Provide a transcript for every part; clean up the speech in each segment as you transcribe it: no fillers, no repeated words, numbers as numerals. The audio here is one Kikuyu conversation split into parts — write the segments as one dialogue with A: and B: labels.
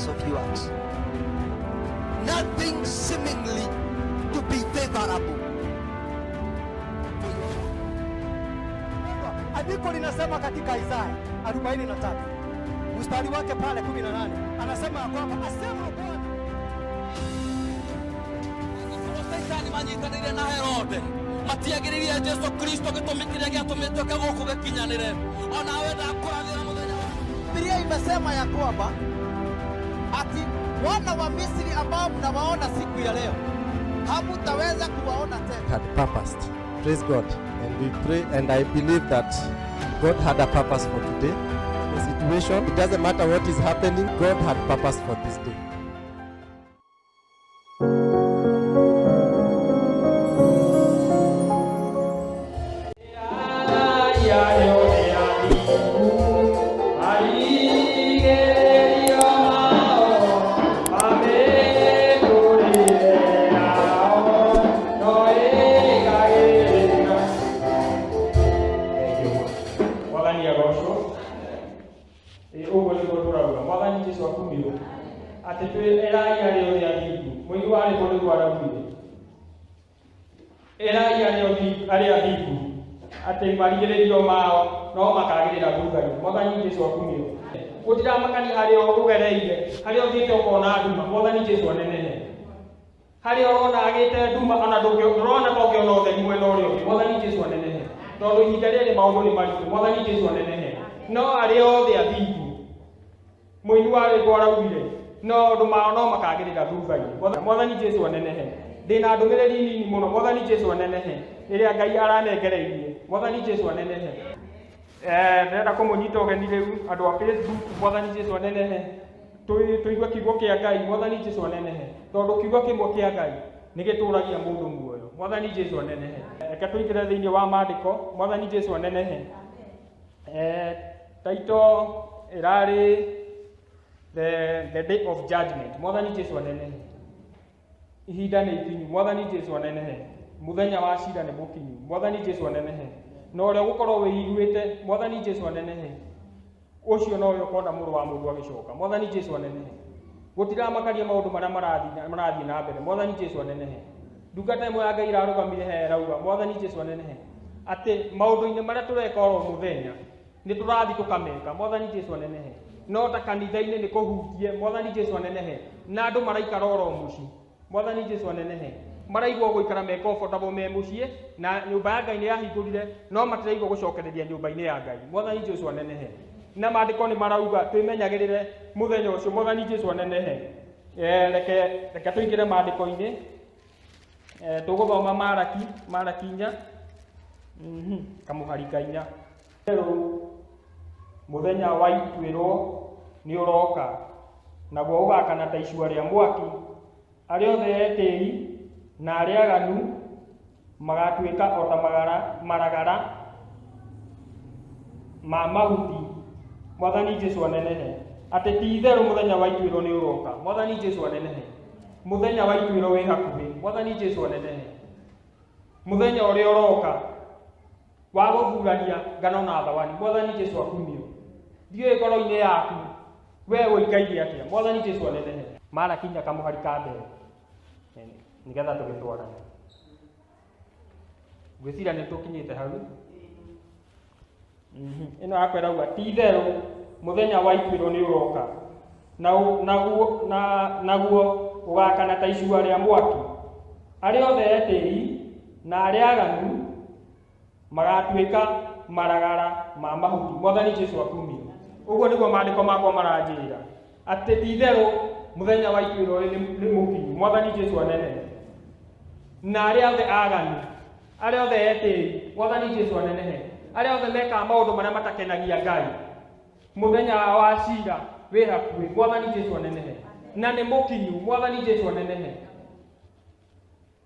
A: business of yours. Nothing seemingly to be favorable.
B: Andiko linasema katika Isaya 43 mstari wake pale 18, anasema ya kwamba asema Bwana
C: Caitani manyitanĩire na Herode matiagĩrĩire Jesu Kristo gĩtũmi kĩrĩa gĩatũmĩtwo ke gũkũ gĩkinyanĩre onawe ndakũrathĩra mũthenya wa
A: Biblia imesema ya kwamba ati wana wa Misri ambao mnawaona siku ya leo hamutaweza kuwaona tena.
D: Had purposed. Praise God. And we pray, and I believe that God had a purpose for today. The situation, it doesn't matter what is happening, God had purpose for this day.
E: Mwathani agocwo. Ĩ, ũguo nĩguo tũrauga. Mwathani Jesu akumirwo atĩ twĩ erai arĩa othe athingu. Mũini wa rĩtwa nĩguo araugire, erai arĩa athingu atĩ marigĩrĩrio mao no makagĩrĩra thutha-inĩ. Mwathani Jesu akumirwo. Gũtiramakania harĩa ũgereire, harĩa ũthiĩte ũkona nduma. Mwathani Jesu anenehe. Harĩa ũrona agĩte nduma, ona ndũrona ta ũngĩona ũtheri mwena ũrĩa ũngĩ. Mwathani Jesu anenehe, tondũ ihinda rĩrĩ maũndũ nĩ maritũ. Mwathani Jesu anenehe. No arĩa othe athingu, mũini wa rĩtwa araugire no ũndũ mao no makagĩrĩra thutha-inĩ. Mwathani Jesu anenehe. Ndĩna ndũmĩrĩri nini mũno. Mwathani Jesu anenehe, ĩrĩa Ngai aranengereirie. Mwathani Jesu anenehe. Ndĩrenda kũmũnyita ũgeni rĩu, andũ a Facebook. Mwathani Jesu anenehe. Tũigue kiugo kĩa Ngai. Mwathani Jesu anenehe, tondũ kiugo kĩmwe kĩa Ngai nĩ gĩtũragia mũndũ muoyo. Mwathani Jesu anenehe. Reke tũingĩre thĩinĩ wa maandĩko. Mwathani Jesu anenehe. Title ĩrarĩ the Day of Judgment. Mwathani Jesu anenehe. Ihinda nĩ ikinyu. Mwathani Jesu anenehe. Mũthenya wa cira nĩ mũkinyu. Mwathani Jesu anenehe. Na ũrĩa ũgũkorwo wĩiguĩte, Mwathani Jesu anenehe, ũcio nowe ũkona mũrũ wa mũndũ agĩcoka. Mwathani Jesu anenehe. Gũtiramakania maũndũ marĩa marathiĩ na mbere. Mwathani Jesu anenehe. Ndungata ĩmwe ya Ngai ĩrarũgamire he ĩrauga, Mwathani Jesu anenehe, atĩ maũndũ-inĩ marĩa tũreka oro mũthenya nĩ tũrathiĩ tũkameka. Mwathani Jesu anenehe. No ta kanitha-inĩ nĩ kũhutie. Mwathani Jesu anenehe. Na andũ maraikara oro mũciĩ. Mwathani Jesu anenehe. Maraigua gũikara me comfortable me mũciĩ, na nyũmba ya Ngai nĩ yahingũrire, no matiraigua gũcokereria nyũmba-inĩ ya Ngai. Mwathani Jesu anenehe. Na maandĩko nĩ marauga twĩmenyagĩrĩre mũthenya ũcio. Mwathani Jesu anenehe. Reke tũingĩre maandĩko-inĩ. Tũgũthoma Maraki 4, kamũhari ka 4. Mũthenya wa ituĩro nĩ ũroka, naguo ũgakana ta icua rĩa mwaki. Arĩa othe etĩĩi na arĩa aganu magatuĩka o ta maragara ma mahuti. Mwathani Jesu anenehe. Atĩ ti itherũ mũthenya wa ituĩro nĩ ũroka. Mwathani Jesu anenehe. Mũthenya wa ituĩro wĩ hakuhĩ. Mwathani Jesu anenehe. Mũthenya ũrĩa ũroka wa gũthurania ngano na thawani. Mwathani Jesu akumio. Ndiũĩ ngoro-inĩ yaku we ũikaire atĩa. Mwathani Jesu anenehe. Maraki 4 kamũhari ka mbere, nĩgetha tũgĩtwarane. Ngwĩciria nĩ tũkinyĩte hau. Ĩno yakwa ĩrauga ti itherũ mũthenya wa ituĩro nĩ ũroka, naguo ũgakana ta icua rĩa mwaki. Arĩa othe etĩĩi na arĩa aganu magatuĩka maragara ma mahuti. Mwathani Jesu akumio. Ũguo nĩguo maandĩko makwa maranjĩra, atĩ ti itherũ mũthenya wa ituĩro nĩ mũkinyu. Mwathani Jesu anenehe. Na arĩa othe aganu, arĩa othe etĩĩi, Mwathani Jesu anenehe, arĩa othe mekaga maũndũ marĩa matakenagia Ngai, mũthenya wa cira wĩ hakuhĩ. Mwathani Jesu anenehe. Na nĩ mũkinyu. Mwathani Jesu anenehe.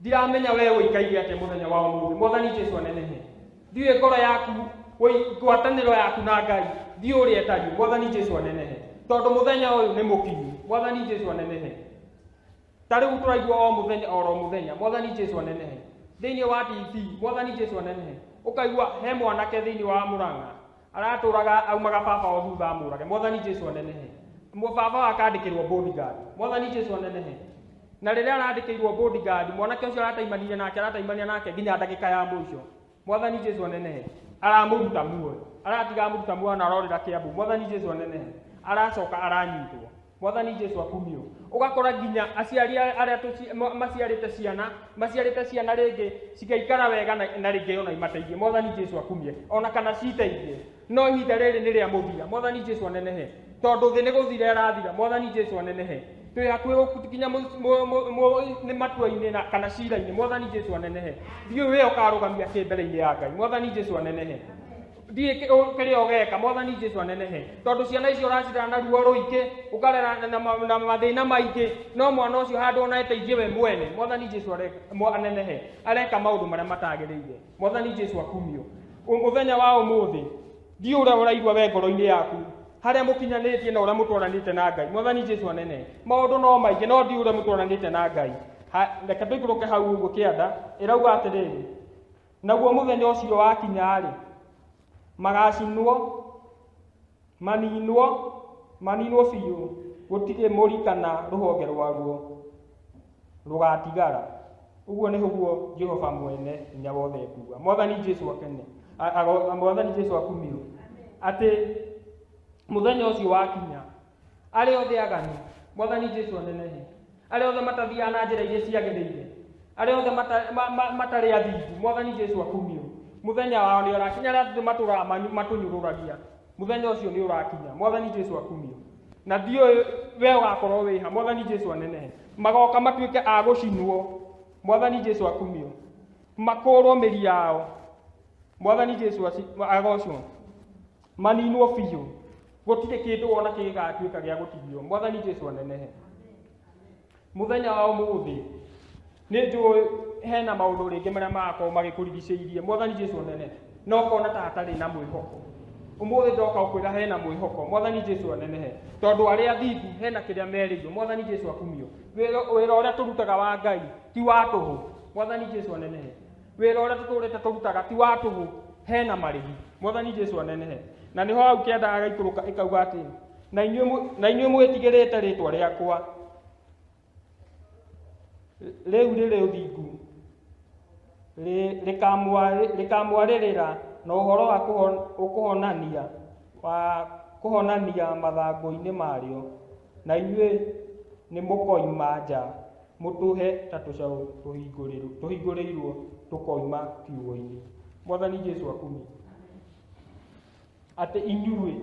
E: Ndiramenya we ũikaire atĩa mũthenya wa ũmũthĩ. Mwathani Jesu anenehe. Ndiũĩ ngoro yaku, ngwatanĩro yaku na Ngai, ndiũĩ ũrĩa ĩtariĩ. Mwathani Jesu anenehe. Tondũ mũthenya ũyũ nĩ mũkinyu. Mwathani Jesu anenehe. Ta rĩu tũraigua o mũthenya oro mũthenya. Mwathani Jesu anenehe. Thĩinĩ wa TV, Mwathani Jesu anenehe. Ũkaigua he mwanake thĩinĩ wa Murang'a aratũraga aumaga baba o thutha amũrage. Mwathani Jesu anenehe. Baba wakandĩkĩrwo bodyguard. Mwathani Jesu anenehe. Na rĩrĩa arandĩkĩirwo bodyguard, mwanake ũcio arataimania nake, arataimania nake nginya ndagĩka ya mũico. Mwathani Jesu anenehe. Aramũruta muoyo, aratiga amũruta muoyo na arorĩra Kĩambu. Mwathani Jesu anenehe. Aracoka aranyitwo. Mwathani Jesu akumio. Ũgakora nginya aciari arĩa maciarĩte ciana, maciarĩte ciana rĩngĩ cigaikara wega na rĩngĩ ona imateithie. Mwathani Jesu akumie, ona kana citeithie. No ihinda rĩrĩ nĩ rĩa mũthia. Mwathani Jesu anenehe. Tondũ thĩ nĩ gũthira ĩrathira. Mwathani Jesu anenehe. Twĩ hakuhĩ gũkinya nĩ matua-inĩ na kana cira-inĩ. Mwathani Jesu anenehe. Ndiũĩ we ũkarũgamia kĩ mbere-inĩ ya Ngai. Mwathani Jesu anenehe. Ndiĩ kĩrĩa ũgeka. Mwathani Jesu anenehe. Tondũ ciana icio ũracirera na ruo rũingĩ, ũkarera na mathĩna maingĩ, no mwana ũcio handũ ona eteithie we mwene. Mwathani Jesu anenehe. Areka maũndũ marĩa matagĩrĩire. Mwathani Jesu akumio. Mũthenya wa ũmũthĩ ndiũ ũrĩa ũraigua we ngoro-inĩ yaku, harĩa mũkinyanĩtie na ũrĩa mũtwaranĩte na Ngai. Mwathani Jesu anenehe. Maũndũ no maingĩ, no ndiũ ũrĩa mũtwaranĩte na Ngai. Reke tũikũrũke hau ũguo kĩanda, ĩrauga atĩrĩrĩ, naguo mũthenya ũcio wakinya-rĩ, magacinwo, maninwo, maninwo biũ, gũtirĩ mũri kana rũhonge rwaruo rũgatigara. Ũguo nĩ ũguo Jehova mwene hinya wothe ekuuga. Mwathani Jesu akene. Mwathani Jesu akumio. Atĩ mũthenya ũcio wakinya, arĩa othe aganu, Mwathani Jesu anenehe, arĩa othe matathiaga na njĩra iria ciagĩrĩire, arĩa othe matarĩ athingu, Mwathani Jesu akumio. Mũthenya wao nĩ ũrakinya, arĩa othe matũraga matũnyũrũragia, mũthenya ũcio nĩ ũrakinya. Mwathani Jesu akumio. Na ndiũĩ we ũgakorwo wĩha. Mwathani Jesu anenehe. Magoka matuĩke a gũcinwo. Mwathani Jesu akumio. Makũrwo mĩri yao. Mwathani Jesu agocwo. Maninwo biũ. Gũtirĩ kĩndũ ona kĩgatuĩka gĩa gũtigio. Mwathani Jesu anenehe. Mũthenya wa ũmũthĩ nĩ njũĩ hena maũndũ rĩngĩ marĩa magakorwo magĩkũrigicĩirie. Mwathani Jesu anenehe. No ũkona ta hatarĩ na mwĩhoko. Ũmũthĩ ndoka gũkwĩra hena mwĩhoko. Mwathani Jesu anenehe. Tondũ arĩa athingu hena kĩrĩa merĩirwo. Mwathani Jesu akumio. Wĩra ũrĩa tũrutaga wa Ngai ti wa tũhũ. Mwathani Jesu anenehe. Wĩra ũrĩa tũtũrĩte tũrutaga ti wa tũhũ, hena marĩhi. Mwathani Jesu anenehe. Na nĩho hau kĩanda agaikũrũka ĩkauga atĩ, na inyuĩ mwĩtigĩrĩte rĩtwa rĩakwa rĩu rĩrĩ ũthingu, rĩkamwarĩrĩra na ũhoro wa ũkũhonania, wa kũhonania mathangũ-inĩ marĩo, na inyuĩ nĩmũkoima nja mũtũhe ta tũcaũ tũhingũrĩirwo tũkoima kiugũ-inĩ. Mwathani Jesu akumio. Atĩ inyuĩ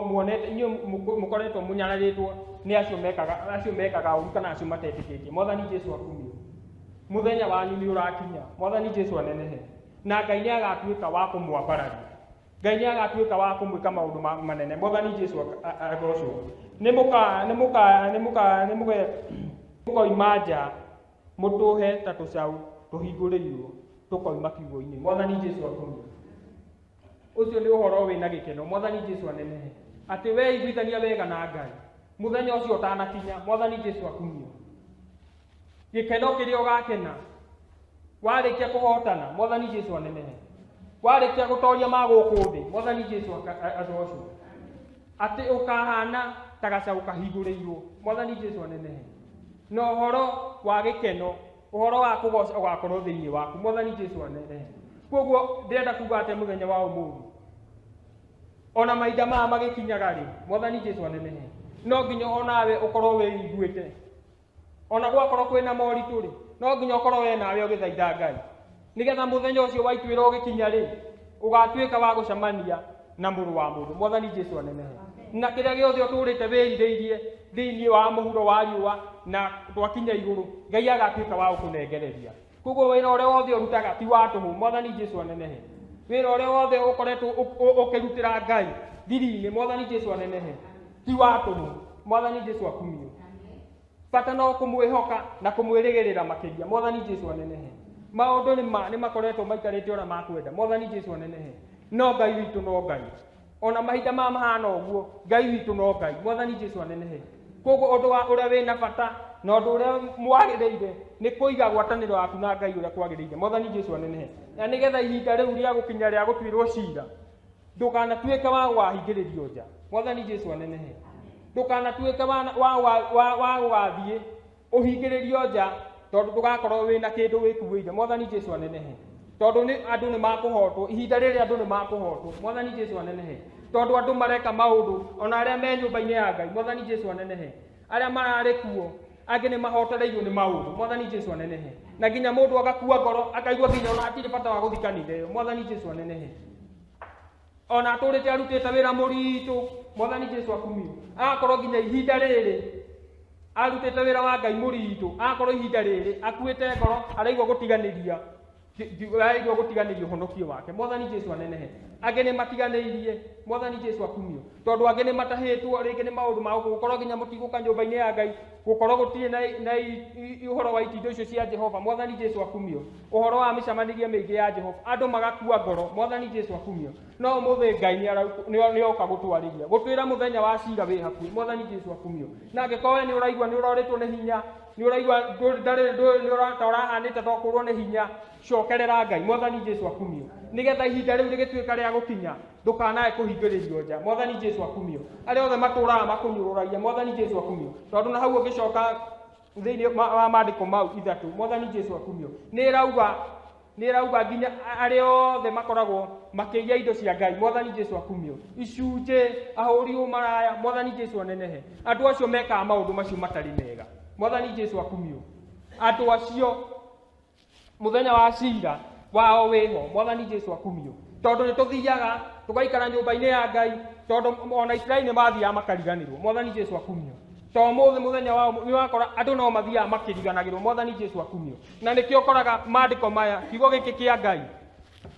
E: muonete, inyuĩ mũkoretwo mũnyararĩtwo nĩ acio mekaga ũru kana acio matetĩkĩtie. Mwathani Jesu akumio. Mũthenya wanyu nĩ ũrakinya. Mwathani Jesu anenehe. Na Ngai nĩ agatuĩka wa kũmwambararia. Ngai nĩ agatuĩka wa kũmwĩka maũndũ manene. Mwathani Jesu agocwo. Nĩ mũkoima nja mũtũhe ta tũcaũ tũhingũrĩirwo tũkoima kiugũ-inĩ. Mwathani Jesu akumio. Ũcio nĩ ũhoro wĩna gĩkeno. Mwathani Jesu anenehe. Atĩ we iguithania wega na Ngai. Mũthenya ũcio ũtanakinya, Mwathani Jesu akumio. Gĩkeno kĩrĩa ũgakena warĩkia kũhotana, Mwathani Jesu anenehe. Warĩkia gũtoria ma gũkũ thĩ, Mwathani Jesu agocwo. Atĩ ũkahana ta gacaũ kahingũrĩirwo. Mwathani Jesu anenehe. Na ũhoro wa gĩkeno, ũhoro wa kũgoca ũgakorwo thĩinĩ waku. Mwathani Jesu anenehe. Koguo ndĩrenda kuga atĩ mũthenya wa ũmũthĩ, ona mahinda maya magĩkinyaga rĩ, Mwathani Jesu anenehe, no nginya onawe ũkorwo wĩiguĩte. Ona gwakorwo kwĩna moritũ rĩ, no nginya ũkorwo we nawe ũgĩthaitha Ngai, nĩgetha mũthenya ũcio wa ituĩro ũgĩkinya rĩ, ũgatuĩka wa gũcemania na mũrũ wa mũndũ. Mwathani Jesu anenehe. Na kĩrĩa gĩothe ũtũrĩte wĩrirĩirie thĩinĩ wa mũhuro wa riũa na twakinya igũrũ, Ngai agatuĩka wa gũkũnengereria. Koguo wĩra ũrĩa wothe ũrutaga ti wa tũhũ. Mwathani Jesu anenehe. Wĩra ũrĩa wothe ũkoretwo ũkĩrutĩra Ngai thiri-inĩ, Mwathani Jesu anenehe, ti wa tũhũ. Mwathani Jesu akumio. Bata no kũmwĩhoka na kũmwĩrĩgĩrĩra makĩria. Mwathani Jesu anenehe. Maũndũ nĩ makoretwo maikarĩte ũrĩa makwenda. Mwathani Jesu anenehe. No Ngai witũ no Ngai. Ona mahinda maya mahana ũguo, Ngai witũ no Ngai. Mwathani Jesu anenehe. Koguo ũndũ wa ũrĩa wĩna bata na ũndũ ũrĩa mwagĩrĩire nĩ kũiga ngwatanĩro yaku na Ngai ũrĩa kwagĩrĩire. Mwathani Jesu anenehe. Na nĩgetha ihinda rĩu rĩa gũkinya rĩa gũtuĩrwo cira, Ndũkanatuĩke wa gũgahingĩrĩrio nja. Mwathani Jesu anenehe. Ndũkanatuĩke wa wa wa wa wa gũgathiĩ ũhingĩrĩrio nja tondũ ndũgakorwo wĩna kĩndũ wĩkuĩire. Mwathani Jesu anenehe. Tondũ nĩ andũ nĩ makũhotwo ihinda rĩrĩ, andũ nĩ makũhotwo. Mwathani Jesu anenehe. Tondũ andũ mareka maũndũ ona arĩa me nyũmba-inĩ ya Ngai. Mwathani Jesu anenehe. Arĩa mararĩ kuo angĩ nĩ mahotereirio nĩ maũndũ. Mwathani Jesu anenehe. Na nginya mũndũ agakua ngoro, akaigua nginya ona hatirĩ bata wa gũthiĩ kanitha ĩyo. Mwathani Jesu anenehe. Ona atũrĩte arutĩte wĩra mũritũ. Mwathani Jesu akumio. Agakorwo nginya ihinda rĩrĩ arutĩte wĩra wa Ngai mũritũ, agakorwo ihinda rĩrĩ akuĩte ngoro, araigua gũtiganĩria, araigua gũtiganĩria ũhonokio wake. Mwathani Jesu anenehe. Angĩ nĩ matiganĩirie. Mwathani Jesu akumio. Tondũ angĩ nĩ matahĩtwo rĩngĩ nĩ maũndũ ma gũkorwo nginya mũtigũka nyũmba-inĩ ya Ngai, gũkorwo gũtirĩ na ũhoro wa itindo icio cia Jehova. Mwathani Jesu akumio. Ũhoro wa mĩcemanĩrie mĩingĩ ya Jehova, andũ magakua ngoro. Mwathani Jesu akumio. No ũmũthĩ Ngai nĩ oka gũtwarĩria, gũtwĩra mũthenya wa cira wĩ hakuhĩ. Mwathani Jesu akumio. Na angĩkorwo we nĩ ũraigua nĩ ũrorĩtwo nĩ hinya, nĩ ũraigua nĩ ta ũrahanĩte ta ũkũrwo nĩ hinya, cokerera Ngai. Mwathani Jesu akumio. Nĩgetha ihinda rĩu rĩgĩtuĩka rĩa gũkinya, ndũkanae kũhingĩrĩrio nja. Mwathani Jesu akumio. Arĩa othe matũraga makũnyũrũragia, Mwathani Jesu akumio. Tondũ na hau ũngĩcoka thĩinĩ wa maandĩko mau ithatũ, Mwathani Jesu akumio, nĩ ĩrauga, nĩ ĩrauga nginya arĩa othe makoragwo makĩiya indo cia Ngai. Mwathani Jesu akumio. Icunjĩ, ahũri ũmaraya, Mwathani Jesu anenehe. Andũ acio mekaga maũndũ macio matarĩ mega. Mwathani Jesu akumio. Andũ acio mũthenya wa cira wao wĩho. Mwathani Jesu akumio. Tondũ nĩ tũthiaga tũgaikara nyũmba-inĩ ya Ngai, tondũ ona Isiraeli nĩ mathiaga makariganĩrwo. Mwathani Jesu akumio. To mũthĩ mũthenya wao nĩ wakora andũ no mathiaga makĩriganagĩrwo. Mwathani Jesu akumio. Na nĩkĩo ũkoraga maandĩko maya, kiugo gĩkĩ kĩa Ngai,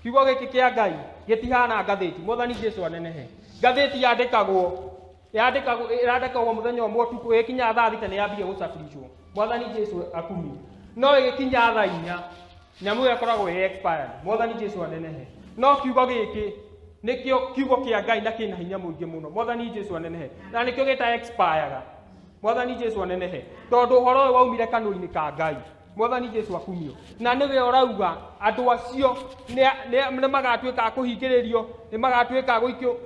E: kiugo gĩkĩ kĩa Ngai gĩtihana ngathĩti. Mwathani Jesu anenehe. Ngathĩti yandĩkagwo, yandĩkagwo, ĩrandĩkagwo mũthenya ũmwe ũtukũ, ĩgĩkinya thaa 6 nĩ yambire gũcabiricwo. Mwathani Jesu akumio. No ĩgĩkinya thaa 4 nyamũ ĩyo ĩkoragwo ĩ expired. Mwathani Jesu anenehe. No kiugo gĩkĩ nĩkĩo kiugo kĩa Ngai na kĩna hinya mũingĩ mũno. Mwathani Jesu anenehe. Na nĩkĩo gĩta expireaga. Mwathani Jesu anenehe. Tondũ ũhoro ũyũ waumire kanua-inĩ ka Ngai. Mwathani Jesu akumio. Na nĩwe ũrauga andũ acio nĩ magatuĩka a kũhingĩrĩrio, nĩ magatuĩka a gũikio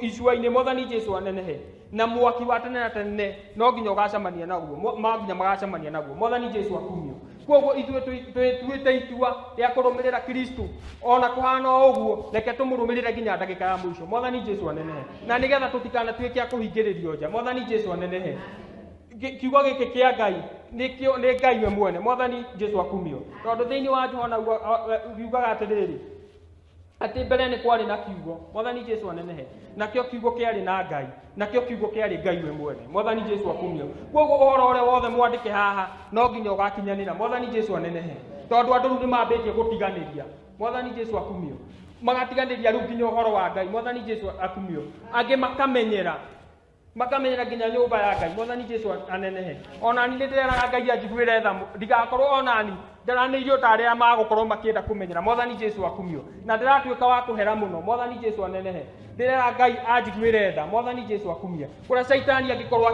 E: icua-inĩ. Mwathani Jesu anenehe. Na mwaki wa tene na tene no nginya ũgacemania naguo, no nginya magacemania naguo. Mwathani Jesu akumio. Koguo ithuĩ twĩtuĩte itua rĩa kũrũmĩrĩra Kristo, ona kũhana o ũguo, reke tũmũrũmĩrĩre nginya ndagĩka ya mũico. Mwathani Jesu anenehe. Na nĩgetha tũtikanatuĩke a kũhingĩrĩrio nja. Mwathani Jesu anenehe. Kiugo gĩkĩ kĩa Ngai nĩkĩo nĩ Ngai we mwene. Mwathani Jesu akumio. Tondũ thĩinĩ wa Johana yugaga atĩrĩrĩ, atĩ mbere nĩ kwarĩ na kiugo. Mwathani Jesu anenehe. Nakĩo kiugo kĩarĩ na Ngai, nakĩo kiugo kĩarĩ Ngai we mwene. Mwathani Jesu akumio. Koguo ũhoro ũrĩa wothe mwandĩke haha no nginya ũgakinyanĩra. Mwathani Jesu anenehe. Tondũ andũ rĩu nĩ mambĩtie gũtiganĩria. Mwathani Jesu akumio. Magatiganĩria rĩu nginya ũhoro wa Ngai. Mwathani Jesu akumio. Angĩ makamenyera, makamenyera nginya nyũmba ya Ngai. Mwathani Jesu anenehe. Onani nĩ ndĩreraga Ngai anjiguĩre tha, ndigakorwo onani ndaranĩirio ta arĩa magũkorwo makĩenda kũmenyera. Mwathani Jesu akumio. Na ndĩratuĩka wa kũhera mũno. Mwathani Jesu anenehe. Ndĩrera Ngai anjiguĩre tha. Mwathani Jesu akumio. Kũrĩa caitani angĩkorwo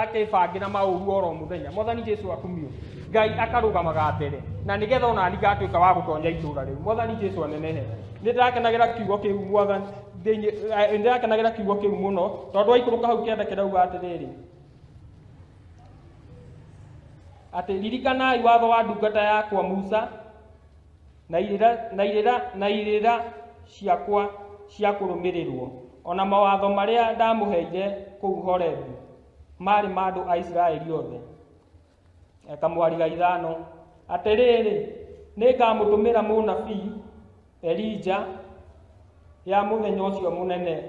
E: akĩbangĩra maũru oro mũthenya. Mwathani Jesu akumio. Ngai akarũgamaga mbere na nĩgetha onani ngatuĩka wa gũtonya itũũra rĩu. Mwathani Jesu anenehe. Nĩ ndĩrakenagĩra kiugo kĩu Mwathani thĩinĩ, nĩ ndĩrakenagĩra kiugo kĩu mũno tondũ waikũrũka hau kĩanda kĩrauga atĩrĩrĩ, atĩ ririkanai watho wa ndungata yakwa Musa na irĩra, na irĩra, na irĩra ciakwa cia kũrũmĩrĩrwo, ona mawatho marĩa ndamũheire kũu Horebu marĩ ma andũ a Isiraeli othe. Kamwari ga 5, atĩrĩrĩ, nĩngamũtũmĩra mũnabii Elija ya mũthenya ũcio mũnene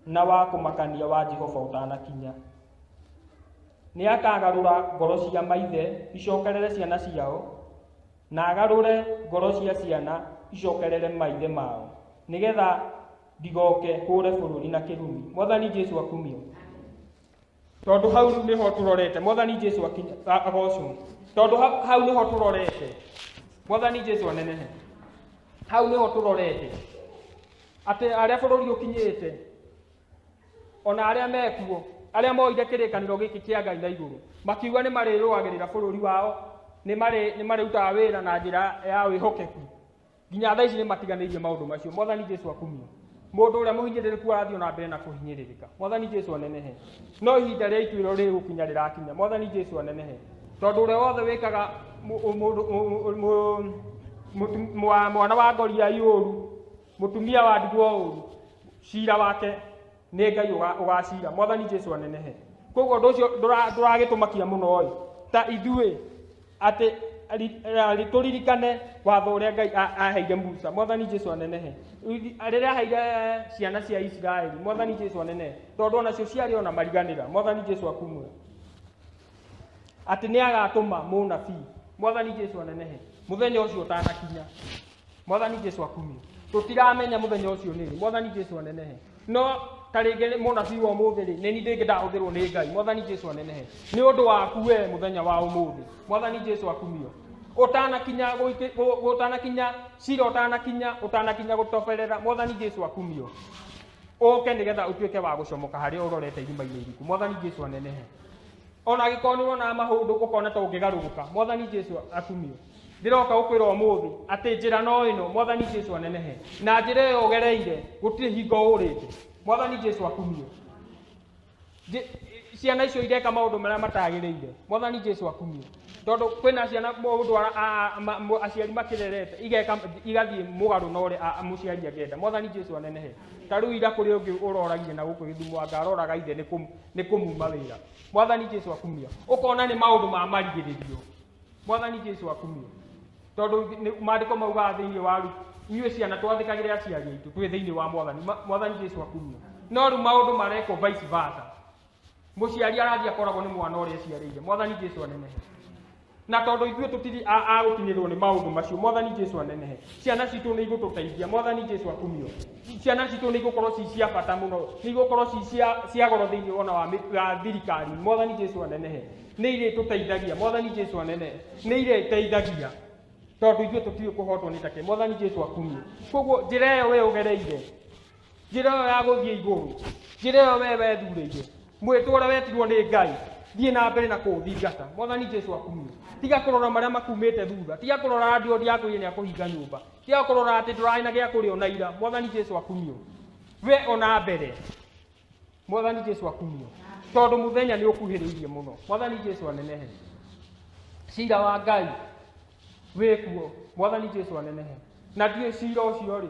E: na wa kũmakania wa Jehova ũtanakinya. Nĩakagarũra ngoro cia maithe icokerere ciana ciao, na agarũre ngoro cia ciana icokerere maithe mao, nĩgetha ndigoke hũre bũrũri na kĩrumi. Mwathani Jesu akumio. Tondũ hau nĩho tũrorete. Mwathani Jesu agocwo. Tondũ hau nĩho tũrorete. Mwathani Jesu anenehe. Hau nĩho tũrorete atĩ arĩa bũrũri ũkinyĩte, ona arĩa mekuo, arĩa moire kĩrĩkanĩro gĩkĩ kĩa Ngai na igũrũ, makiuga nĩ marĩrũagĩrĩra bũrũri wao, nĩ marĩrutaga wĩra na njĩra ya wĩhokeku. Nginya thaa ici nĩ matiganĩirie maũndũ macio. Mwathani Jesu akumio. Mũndũ ũrĩa mũhinyĩrĩrĩku arathiĩ ona mbere na kũhinyĩrĩrĩka. Mwathani Jesu anenehe. No ihinda rĩa ituĩro rĩgũkinya rĩrakinya. Mwathani Jesu anenehe. Tondũ ũrĩa wothe wĩkaga mũndũ mwana wa ngoriai ũru, mũtumia wa ndigwa ũru, cira wake nĩ Ngai ũgacira. Mwathani Jesu anenehe. Koguo ũndũ ũcio ndũragĩtũmakia mũno ĩ ta ithuĩ atĩ tũririkane watho ũrĩa Ngai aheire Musa. Mwathani Jesu anenehe. Rĩrĩa aheire ciana cia Isiraeli. Mwathani Jesu anenehe. Tondũ onacio ciarĩ ona mariganĩra. Mwathani Jesu akumwe. Atĩ nĩ agatũma mũnabii. Mwathani Jesu anenehe. Mũthenya ũcio ũtanakinya. Mwathani Jesu akumio. Tũtiramenya mũthenya ũcio nĩ rĩ. Mwathani Jesu anenehe. No ta rĩngĩ mũnabii wa ũmũthĩ rĩ, nĩ niĩ ndĩngĩ ndahũthĩrwo nĩ Ngai. Mwathani Jesu anenehe. Nĩ ũndũ waku we mũthenya wa ũmũthĩ. Mwathani Jesu akumio. Ũtanakinya ũtanakinya cira, ũtanakinya ũtanakinya gũtoberera. Mwathani Jesu akumio. Ũke nĩgetha ũtuĩke wa gũcomoka harĩa ũrorete irima-inĩ iriku. Mwathani Jesu anenehe. Ona angĩkorwo nĩ ũrona maũndũ ũkona ta ũngĩgarũrũka. Mwathani Jesu akumio. Ndĩroka gũkwĩra ũmũthĩ atĩ njĩra no ĩno. Mwathani Jesu anenehe. Na njĩra ĩyo ũgereire gũtirĩ hingo ũrĩte. Mwathani Jesu akumio. Ciana icio ireka maũndũ marĩa matagĩrĩire. Mwathani Jesu akumio. Tondũ kwĩna ciana mũndũ aciari makĩrerete igeka igathiĩ mũgarũ na ũrĩa mũciari angĩenda. Mwathani Jesu anenehe. Ta rĩu ira kũrĩ ũngĩ ũroragire na gũkũ Gĩthumo anga aroraga ithe nĩ kũmuma wĩra. Mwathani Jesu akumio. Ũkona nĩ maũndũ ma marigĩrĩrio. Mwathani Jesu akumio. Tondũ maandĩko maugaga thĩinĩ wa Luka, inyuĩ ciana twathĩkagĩre aciari aitũ twĩ thĩinĩ wa Mwathani. Mwathani Jesu akumio. No rĩu maũndũ marekwo vice versa. Mũciari arathiĩ akoragwo nĩ mwana ũrĩa aciarĩire. Mwathani Jesu anenehe. Na tondũ ithuĩ tũtiri a gũkinyĩrwo nĩ maũndũ macio. Mwathani Jesu anenehe. Ciana citũ nĩ igũtũteithia. Mwathani Jesu akumio. Ciana citũ nĩ igũkorwo ci cia bata mũno. Nĩ igũkorwo ci cia goro thĩinĩ ona wa thirikari. Mwathani Jesu anenehe. Nĩ irĩtũteithagia. Mwathani Jesu anenehe. Nĩ irĩteithagia. Tondũ ithuĩ tũtiũĩ kũhotwo nĩ take. Mwathani Jesu akumio. Koguo njĩra ĩyo we ũgereire, njĩra ĩyo ya gũthiĩ igũrũ, njĩra ĩyo we wethurĩire, mwĩtwo ũrĩa wetirwo nĩ Ngai, thiĩ na mbere na kũũthingata. Mwathani Jesu akumio. Tiga kũrora marĩa makumĩte thutha, tiga kũrora andũ ũrĩa akwĩrire nĩ akũhinga nyũmba, tiga kũrora atĩ ndũrarĩ na gĩa kũrĩa ona ira. Mwathani Jesu akumio. We ona mbere. Mwathani Jesu akumio. Tondũ mũthenya nĩ ũkuhĩrĩirie mũno. Mwathani Jesu anenehe. Cira wa Ngai wĩkuo. Mwathani Jesu anenehe. Na ndiũĩ cira ũcio rĩ,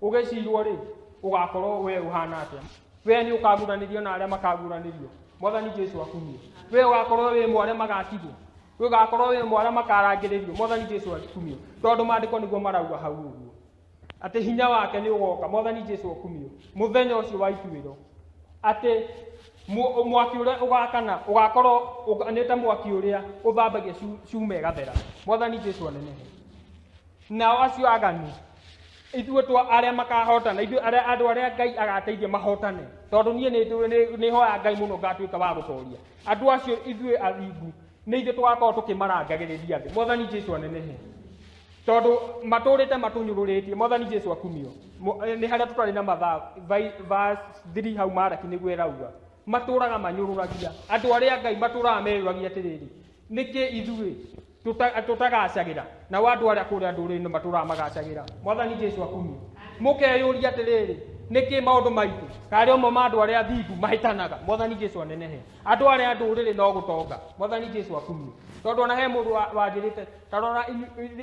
E: ũgĩcirwo rĩ, ũgakorwo we ũhana atĩa? We nĩ ũkaguranĩrio na arĩa makaguranĩrio. Mwathani Jesu akumio. We ũgakorwo wĩ mwe arĩa magatigwo. We ũgakorwo wĩ mwe arĩa makarangĩrĩrio. Mwathani Jesu akumio. Tondũ maandĩko nĩguo marauga hau ũguo. Atĩ hinya wake nĩ ũgoka. Mwathani Jesu akumio. Mũthenya ũcio wa ituĩro. Atĩ mwaki ũrĩa ũgakana ũgakorwo nĩ ta mwaki ũrĩa ũthambagia cuma ĩgathera. Mwathani Jesu anenehe. Nao acio aganu ithuĩ twa arĩa makahotana, ithuĩ arĩa andũ arĩa Ngai agateithia mahotane. Tondũ niĩ nĩ hoya Ngai mũno ngatuĩka wa gũtoria. Andũ acio ithuĩ athingu nĩ ithuĩ tũgakorwo tũkĩmarangagĩrĩria thĩ. Mwathani Jesu anenehe. Tondũ matũrĩte matũnyũrũrĩtie. Mwathani Jesu akumio. Nĩ harĩa tũtarĩ na mathaa, verse 3 hau Maraki nĩguo ĩrauga. Matũraga manyũrũragia. Andũ arĩa Ngai matũraga meyũragia atĩrĩrĩ, nĩkĩ ithuĩ tũtagacagĩra? Nao andũ arĩa kũrĩa ndũrĩrĩ-inĩ matũraga magacagĩra. Mwathani Jesu akumio. Mũkeyũria atĩrĩrĩ, nĩkĩ maũndũ maitũ? Karĩ amwe ma andũ arĩa athingu mahĩtanaga. Mwathani Jesu anenehe. Andũ arĩa ndũrĩrĩ no gũtonga. Mwathani Jesu akumio. Tondũ ona he mũndũ wanjĩrĩte, ta rora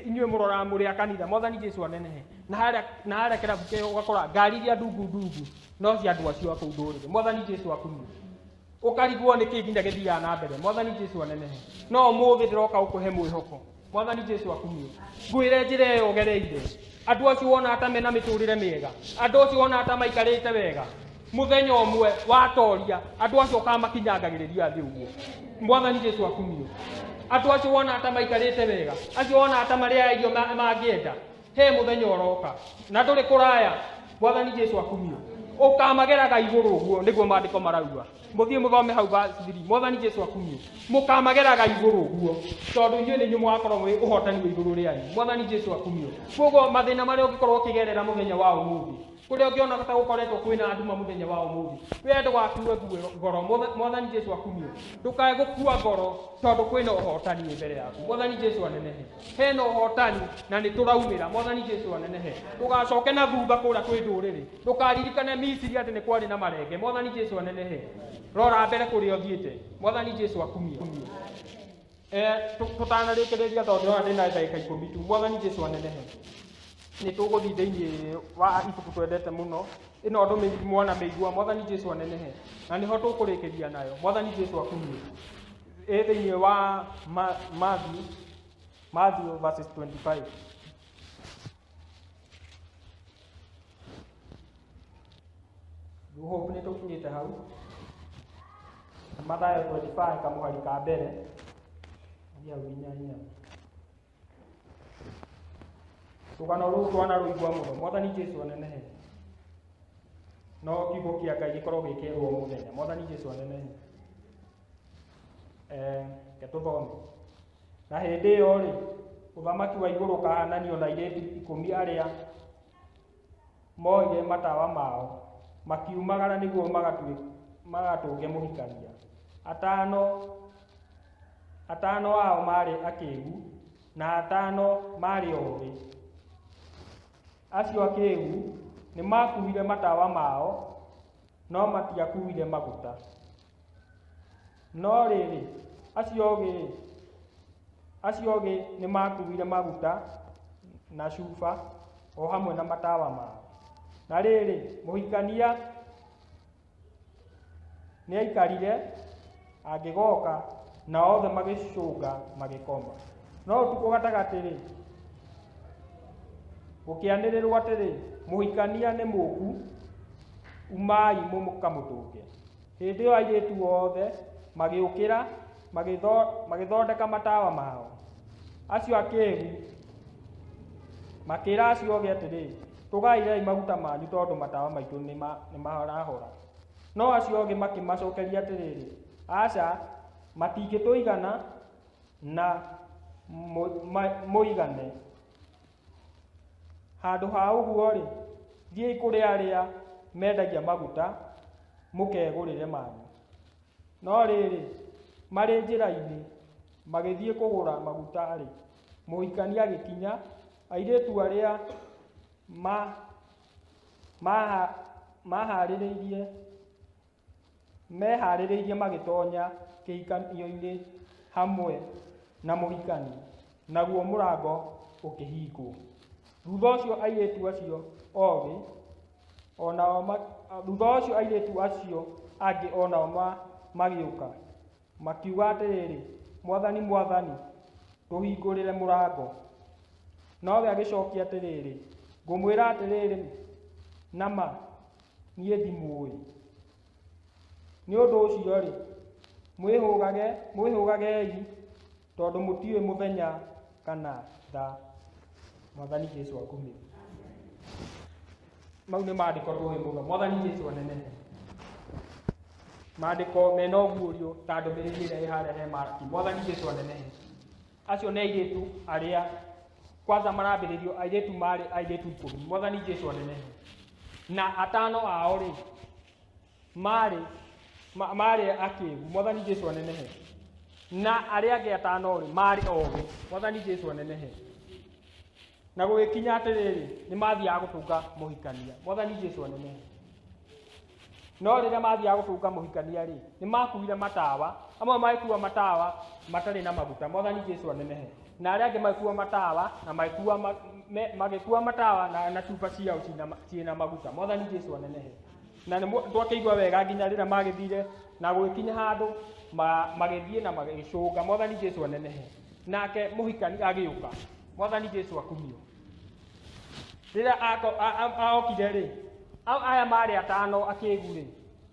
E: inyuĩ mũroraga mũrĩ a kanitha. Mwathani Jesu anenehe. Na harĩa kĩrabu kĩo ũgakora ngari iria ndungu ndungu no cia andũ acio a kũu ndũrĩrĩ. Mwathani Jesu akumio. Ũkarigwo nĩ kĩ nginya gĩthiaga na mbere. Mwathani Jesu anenehe. No ũmũthĩ ndĩroka gũkũhe mwĩhoko. Mwathani Jesu akumio. Ngwĩre njĩra ĩyo ũgereire. Andũ acio wonaga ta mena mĩtũrĩre mĩega. Andũ acio wonaga ta maikarĩte wega. Mũthenya ũmwe watoria, andũ acio ũkamakinyangagĩrĩria thĩ ũguo. Mwathani Jesu akumio. Andũ acio wonaga ta maikarĩte wega. Acio wonaga ta marĩaga irio mangĩenda. He mũthenya ũroka. Na ndũrĩ kũraya. Mwathani Jesu akumio. Ũkamageraga igũrũ ũguo nĩguo maandĩko marauga. Mũthiĩ mũthome hau verse 3. Mwathani Jesu akumio. Mũkamageraga igũrũ ũguo. Tondũ inyuĩ nĩ inyuĩ mũgakorwo mwĩ ũhotani wĩ igũrũ rĩanyu. Mwathani Jesu akumio. Koguo mathĩna marĩa ũngĩkorwo ũkĩgerera mũthenya wa ũmũthĩ, Kũrĩa ũngĩona ta gũkoretwo kwĩna nduma mũthenya wa ũmũthĩ, we ndũgakue ngoro. Mwathani Jesu akumio. Ndũkae gũkua ngoro tondũ kwĩna ũhotani wĩ mbere yaku. Mwathani Jesu anenehe. Hena ũhotani na nĩ tũraumĩra. Mwathani Jesu anenehe. Ndũgacoke na thutha kũrĩa kwĩ ndũrĩrĩ. Ndũkaririkane Misiri atĩ nĩ kwarĩ na marenge. Mwathani Jesu anenehe. Rora mbere kũrĩa ũthiĩte. Mwathani Jesu akumio. Tũtanarĩkĩrĩria tondũ ndĩrona ndĩna ndagĩka 10 tu. Mwathani Jesu anenehe. Nĩ tũgũthiĩ thĩinĩ wa ibuku twendete mũno. Ĩno ndũmĩrĩri mwana mĩigua. Mwathani Jesu anenehe. Na nĩho tũkũrĩkĩria nayo. Mwathani Jesu akumio. Ĩ thĩinĩ wa Matthew verses 25. Hope nĩ tũkinyĩte hau. Mathayo 25 kamũhari ka mbere. Hau nginya inya. Rũgano rũu twanarũigua mũno. Mwathani Jesu anenehe. No kiugo kĩa Ngai gĩkorwo gĩkĩrwo mũthenya. Mwathani Jesu anenehe. Reke tũthome. Na hĩndĩ ĩyo rĩ, ũthamaki wa igũrũ ũkahananio na airĩtu 10 arĩa moire matawa mao makiumagara nĩguo magatũnge mũhikania. Atano ao marĩ akĩgu na atano marĩ ogĩ. Acio akĩgu nĩmakuire matawa mao no matiakuire maguta. No rĩrĩ, acio ogĩ nĩmakuire maguta na cuba o hamwe na matawa mao. Na rĩrĩ, mũhikania nĩaikarire angĩgoka, na othe magĩcũnga magĩkoma. No ũtukũ gatagatĩ-rĩ, gũkĩanĩrĩrwo atĩrĩ, mũhikania nĩ mũku, umai mũkamũtũnge. Hĩndĩ ĩyo airĩtu othe magĩũkĩra, magĩthondeka matawa mao. Acio akĩgu makĩra acio ogĩ atĩrĩ, tũgaĩrei maguta manyu tondũ matawa maitũ nĩmarahora. No acio ogĩ makĩmacokeria atĩrĩrĩ, aca, matingĩtũigana na mũigane. Handũ ha ũguo-rĩ, thiĩi kũrĩ arĩa mendagia maguta mũkegũrĩre manyu. No rĩrĩ, marĩ njĩra-inĩ magĩthiĩ kũgũra maguta-rĩ, mũhikania agĩkinya. Airĩtu arĩa meharĩrĩirie magĩtonya kĩhikanio-inĩ hamwe na mũhikani, naguo mũrango ũkĩhingwo. Thutha ũcio airĩtu acio ogĩ onao thutha ũcio airĩtu acio angĩ onao magĩũka makiuga atĩrĩrĩ, Mwathani, Mwathani, tũhingũrĩre mũrango. Nowe agĩcokia atĩrĩrĩ, ngũmwĩra atĩrĩrĩ, nama niĩ ndimũũĩ. Nĩ ũndũ ũcio-rĩ, mwĩhũgagei tondũ mũtiũĩ mũthenya kana thaa. Mwathani Jesu akumio. Mau nĩ maandĩko tũĩ mũno. Mwathani Jesu anenehe. Maandĩko mena ũguũrio ta ndũmĩrĩri ĩrĩa ĩ harĩa he Maraki. Mwathani Jesu anenehe. Acio nĩ airĩtu arĩa kwanza marambĩrĩrio, airĩtu marĩ airĩtu 10. Mwathani Jesu anenehe. Na atano ao rĩ, marĩ akĩgu. Mwathani Jesu anenehe. Na arĩa angĩ atano rĩ, marĩ ogĩ. Mwathani Jesu anenehe. Na gũgĩkinya atĩrĩrĩ, nĩ mathiaga gũtũnga mũhikania. Mwathani Jesu anenehe. No rĩrĩa mathiaga gũtũnga mũhikania rĩ, nĩ makuire matawa. Amwe magĩkua matawa matarĩ na maguta. Mwathani Jesu anenehe. Na arĩa angĩ magĩkua matawa na magĩkua matawa na cuba ciao ciĩna maguta. Mwathani Jesu anenehe. Na nĩ twakĩigua wega nginya rĩrĩa magĩthire na gũgĩkinya handũ magĩthiĩ na magĩcũnga. Mwathani Jesu anenehe. Nake mũhikani agĩũka. Mwathani Jesu akumio. Rĩrĩa aokire rĩ, aya marĩ atano akĩgu rĩ,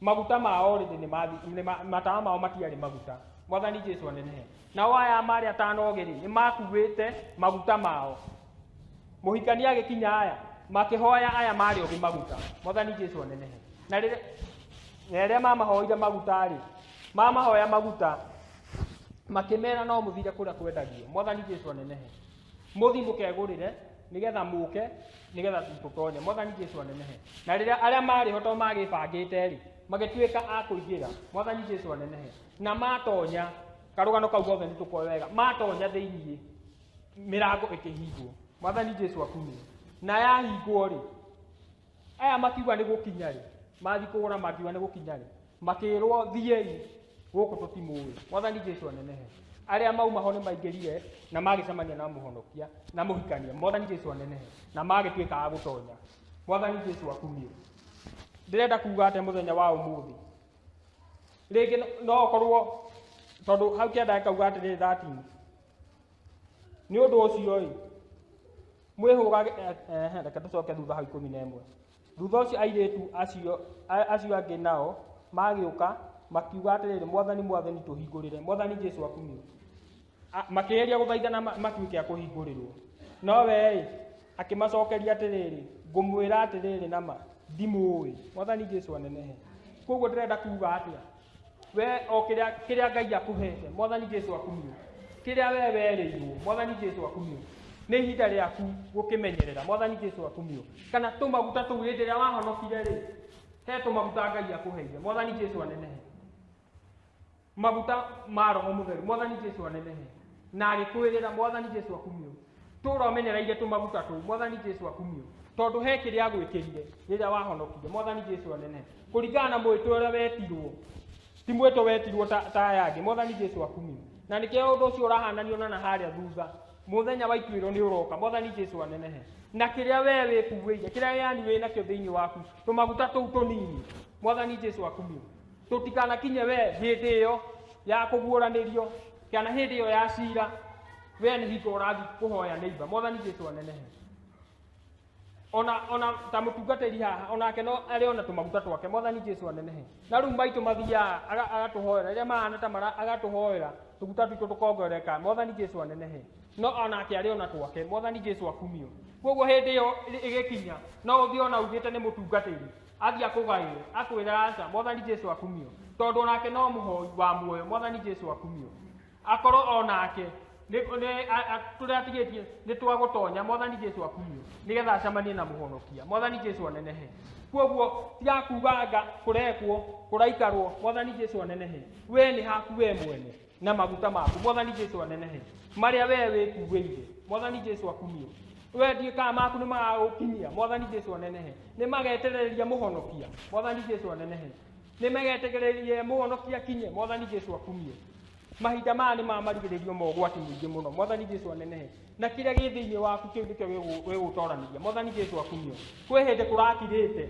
E: maguta mao rĩ, matawa mao matiarĩ maguta. Mwathani Jesu anenehe. Nao aya marĩ atano ogĩ rĩ, nĩ makuĩte maguta mao. Mũhikania agĩkinya aya, makĩhoya aya marĩ ogĩ maguta. Mwathani Jesu anenehe. Na rĩrĩa mamahoire maguta rĩ, mamahoya maguta, makĩmera no mũthire kũrĩa kwendagio. Mwathani Jesu anenehe. Mũthiĩ mũkegũrĩre Nĩgetha mũke, nĩgetha tũtonye. Mwathani Jesu anenehe. Na rĩrĩa arĩa marĩ ho to magĩbangĩte rĩ, magĩtuĩka a kũingĩra. Mwathani Jesu anenehe. Na matonya, karũgano kau gothe nĩ tũkoĩ wega, matonya thĩiniĩ, mĩrango ĩkĩhingwo. Mwathani Jesu akumio. Na yahingwo rĩ, aya makiuga nĩ gũkinya rĩ, mathiĩ kũgũra makiuga nĩ gũkinya rĩ, makĩrwo thiĩi gũkũ tũtimũĩ. Mwathani Jesu anenehe. Arĩa mauma ho nĩ maingĩrire na magĩcemania na mũhonokia na mũhikania. Mwathani Jesu anenehe. Na magĩtuĩka a gũtonya. Mwathani Jesu akumio. Ndĩrenda kuga atĩa mũthenya wa ũmũthĩ? Rĩngĩ no ũkorwo tondũ hau kĩanda kauga atĩrĩrĩ 13. Nĩ ũndũ ũcio ĩ, mwĩhũgage, reke tũcoke thutha hau 11. Thutha ũcio airĩtu acio angĩ nao magĩũka makiuga atĩrĩrĩ, Mwathani, Mwathani, tũhingũrĩre. Mwathani Jesu akumio. Makĩgeria gũthaithana matuĩke a kũhingũrĩrwo. No we ĩ, akĩmacokeria atĩrĩrĩ, ngũmwĩra atĩrĩrĩ nama, ndimũĩ. Mwathani Jesu anenehe. Koguo ndĩrenda kuga atĩa? We o kĩrĩa Ngai akũhete, Mwathani Jesu akumio. Kĩrĩa we werĩirwo, Mwathani Jesu akumio. Nĩ ihinda rĩaku gũkĩmenyerera, Mwathani Jesu akumio. Kana tũmaguta tũu hĩndĩ ĩrĩa wahonokire rĩ, he tũmaguta Ngai akũheire, Mwathani Jesu anenehe. Maguta ma Roho Mũtheru, Mwathani Jesu anenehe. Na agĩkwĩrĩra, Mwathani Jesu akumio. Tũra ũmenyereire tũmaguta tũu, Mwathani Jesu akumio. Tondũ he kĩrĩa agwĩkĩrire rĩrĩa wahonokire, Mwathani Jesu anenehe. Kũringana na mwĩtũ ũrĩa wetirwo, ti mwĩtũ wetirwo ta aya angĩ, Mwathani Jesu akumio. Na nĩkĩo ũndũ ũcio ũrahananio na harĩa thutha, mũthenya wa ituĩro nĩ ũroka, Mwathani Jesu anenehe. Na kĩrĩa we wĩkuĩire, kĩrĩa yani wĩ nakĩo thĩinĩ waku, tũmaguta tũu tũnini, Mwathani Jesu akumio. Tũtikanakinye we hĩndĩ ĩyo ya kũguũranĩrio, kana hĩndĩ ĩyo ya cira, we nĩ hingo ũrathiĩ kũhoya neighbor, Mwathani Jesu anenehe. Ona ta mũtungatĩri haha, onake no arĩ ona tũmaguta twake, Mwathani Jesu anenehe. Na rĩu maitũ mathiaga agatũhoera, rĩrĩa mahana ta mara agatũhoera, tũguta twitũ tũkongerereka, Mwathani Jesu anenehe. No onake arĩ ona twake, Mwathani Jesu akumio. Koguo hĩndĩ ĩyo ĩgĩkinya, no ũthiĩ ona ugĩte nĩ mũtungatĩri, athiĩ akũgaĩre, akwĩre aca, Mwathani Jesu akumio. Tondũ onake no mũhoi wa muoyo, Mwathani Jesu akumio. Akorwo onake tũrĩa atigĩtie nĩ twagũtonya, Mwathani Jesu akumio, nĩgetha acemanie na mũhonokia, Mwathani Jesu anenehe. Koguo tiga kuga anga kũrekwo, kũraikarwo, Mwathani Jesu anenehe. We nĩ haku we mwene na maguta maku, Mwathani Jesu anenehe. Marĩa we wĩkuĩire, Mwathani Jesu akumio. We ndiũĩ kana maku nĩ magagũkinyia, Mwathani Jesu anenehe. Nĩ magetereria mũhonokia, Mwathani Jesu anenehe. Nĩ magetereria mũhonokia kinye, Mwathani Jesu akumio. Mahinda maya nĩ ma marigĩrĩrio ma ũgwati mũingĩ mũno, Mwathani Jesu anenehe. Na kĩrĩa gĩ thĩinĩ waku kĩu nĩkĩo gĩgũtoranĩria, Mwathani Jesu akumio. Kwĩ hĩndĩ kũrakirĩte,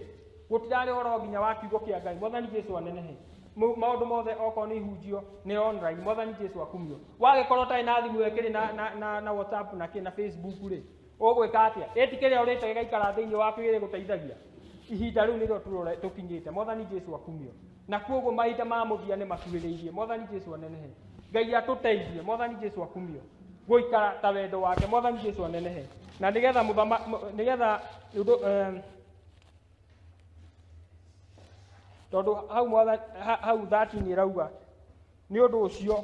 E: gũtirarĩ ũhoro nginya wa kiugo kĩa Ngai, Mwathani Jesu anenehe. Maũndũ mothe okorwo nĩ ihunjio nĩ online, Mwathani Jesu akumio. Wagĩkorwo ũtarĩ na thimũ ĩkĩrĩ na WhatsApp na kĩ na Facebook rĩ, ũgwĩka atĩa? Ĩti kĩrĩa ũrĩte gĩgaikara thĩinĩ waku gĩgũteithagia. Ihinda rĩu nĩrĩo tũkinyĩte, Mwathani Jesu akumio. Na koguo mahinda ma mũthia nĩ makuhĩrĩirie, Mwathani Jesu anenehe. Ngai atũteithie, Mwathani Jesu akumio. Gũikara ta wendo wake, Mwathani Jesu anenehe. Na nĩgetha mũthama-, nĩgetha ũndũ, tondũ hau hau 13 ĩrauga, nĩ ũndũ ũcio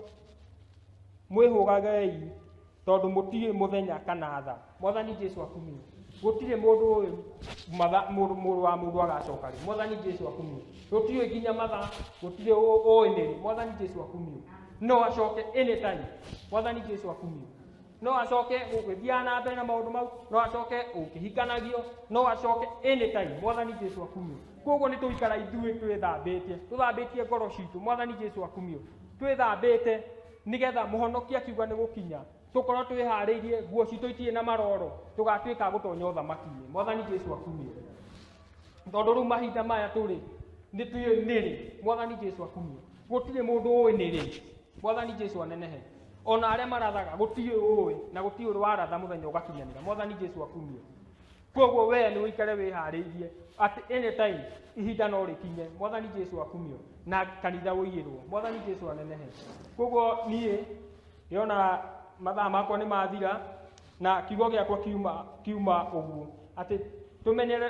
E: mwĩhũgagei tondũ mũtiũĩ mũthenya kana thaa. Mwathani Jesu akumio. Gũtirĩ mũndũ ũĩ mũrũ wa mũndũ agacoka rĩ. Mwathani Jesu akumio. Gũtiũĩ nginya mathaa, gũtirĩ ũĩ nĩ rĩ. Mwathani Jesu akumio. No acoke anytime. Mwathani Jesu akumio. No acoke ũgĩthiaga na mbere na maũndũ mau, no acoke ũkĩhikanagio, no acoke anytime. Mwathani Jesu akumio. Koguo nĩ tũikara ithuĩ twĩthambĩtie, tũthambĩtie ngoro citũ. Mwathani Jesu akumio. Twĩthambĩte nĩgetha mũhonokia akiuga nĩ gũkinya, tũkorwo twĩharĩirie, nguo citũ itirĩ na maroro, tũgatuĩka a gũtonya ũthamaki-inĩ. Mwathani Jesu akumio. Tondũ rĩu mahinda maya tũrĩ, nĩ tũĩ nĩ rĩ. Mwathani Jesu akumio. Gũtirĩ mũndũ ũĩ nĩ rĩ. Mwathani Jesu anenehe. Ona arĩa marathaga, gũtirĩ ũĩ, na gũtirĩ ũrĩ waratha mũthenya ũgakinyanĩra. Mwathani Jesu akumio. Koguo we nĩ ũikare wĩharĩirie atĩ anytime ihinda no rĩkinye. Mwathani Jesu akumio. Na kanitha ũiyĩrwo. Mwathani Jesu anenehe. Koguo niĩ ndĩrona mathaa makwa nĩ mathira, na kiugo gĩakwa kiuma ũguo atĩ tũmenyere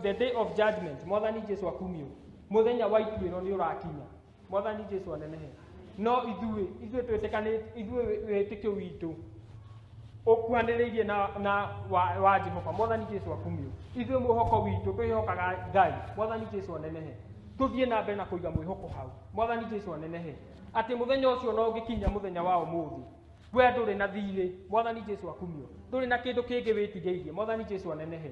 E: the day of judgment. Mwathani Jesu akumio. Mũthenya wa ituĩro nĩ ũrakinya. Mwathani Jesu anenehe. No ithuĩ twĩtĩkanĩte, ithuĩ wĩtĩkio witũ Ũkuhanĩrĩirie na wa Jehova. Mwathani Jesu akumio. Ithuĩ mwĩhoko witũ twĩhokaga Ngai. Mwathani Jesu anenehe. Tũthiĩ na mbere na kũiga mwĩhoko hau. Mwathani Jesu anenehe. Atĩ mũthenya ũcio no ũngĩkinya mũthenya wa ũmũthĩ, we ndũrĩ na thirĩ. Mwathani Jesu akumio. Ndũrĩ na kĩndũ kĩngĩ wĩtigĩirie. Mwathani Jesu anenehe.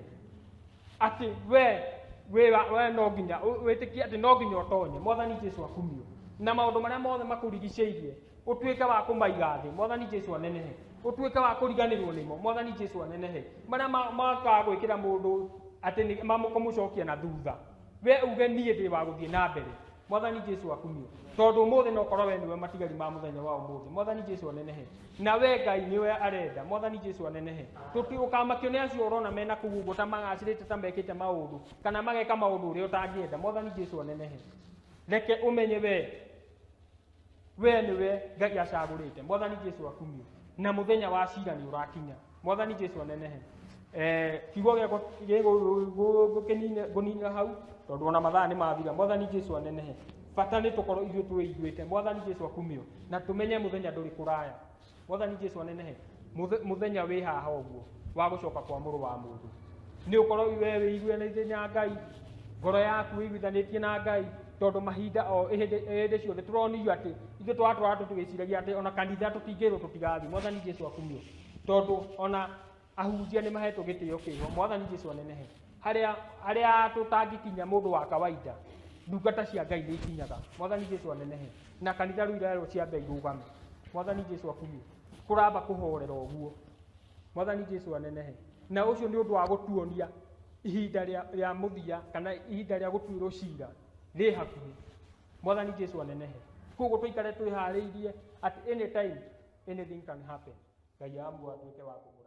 E: Atĩ we no nginya wĩtĩkie atĩ no nginya ũtonye. Mwathani Jesu akumio. Na maũndũ marĩa mothe makũrigicĩirie ũtuĩke wa kũmaiga thĩ. Mwathani Jesu anenehe. Ũtuĩke wa kũriganĩrwo nĩmo. Mwathani Jesu anenehe. Marĩa makaga gwĩkĩra mũndũ atĩ nĩ kũmũcokia na thutha, we uge niĩ ndĩ wa gũthiĩ na mbere. Mwathani Jesu akumio. Tondũ ũmũthĩ no korwo we nĩwe matigari ma mũthenya wa ũmũthĩ. Mwathani Jesu anenehe. Na we Ngai nĩwe arenda. Mwathani Jesu anenehe. Ũkamakio nĩ acio ũrona mena kũu ũguo ta magacĩrĩte, ta mekĩte maũndũ kana mageka maũndũ ũrĩa ũtangĩenda. Mwathani Jesu anenehe. Reke ũmenye we nĩwe Ngai acagũrĩte. Mwathani Jesu akumio. Na mũthenya wa cira nĩ ũrakinya. Mwathani Jesu anenehe. Kiugo gĩakwa ngũninĩra hau tondũ ona mathaa nĩ mathira. Mwathani Jesu anenehe. Bata nĩ tũkorwo ithuĩ twĩiguĩte. Mwathani Jesu akumio. Na tũmenye mũthenya ndũrĩ kũraya. Mwathani Jesu anenehe. Mũthenya wĩ haha ũguo wa gũcoka kwa mũrũ wa mũndũ. Nĩ ũkorwo we wĩiguanĩte na Ngai, ngoro yaku ĩiguithanĩtie na Ngai, tondũ mahinda o hĩndĩ ciothe tũronio atĩ ithuĩ twatwara tũgĩciragia atĩ ona kanitha tũtingĩrwo tũtigathiĩ. Mwathani Jesu akumio. Tondũ ona ahunjia nĩ mahetwo gĩtĩo kĩho. Mwathani Jesu anenehe. Harĩa tũtangĩkinya mũndũ wa kawaida, ndungata cia Ngai nĩ ikinyaga. Mwathani Jesu anenehe. Na kanitha rĩu irerwo ciambe irũgame. Mwathani Jesu akumio. Kũramba kũhorera ũguo. Mwathani Jesu anenehe. Na ũcio nĩ ũndũ wa gũtuonia ihinda rĩa mũthia kana ihinda rĩa gũtuĩrwo cira rĩ hakuhĩ. Mwathani Jesu anenehe. Koguo tũikare twĩharĩirie at any time anything can happen. Ngai amu atuĩke wa kũgũra.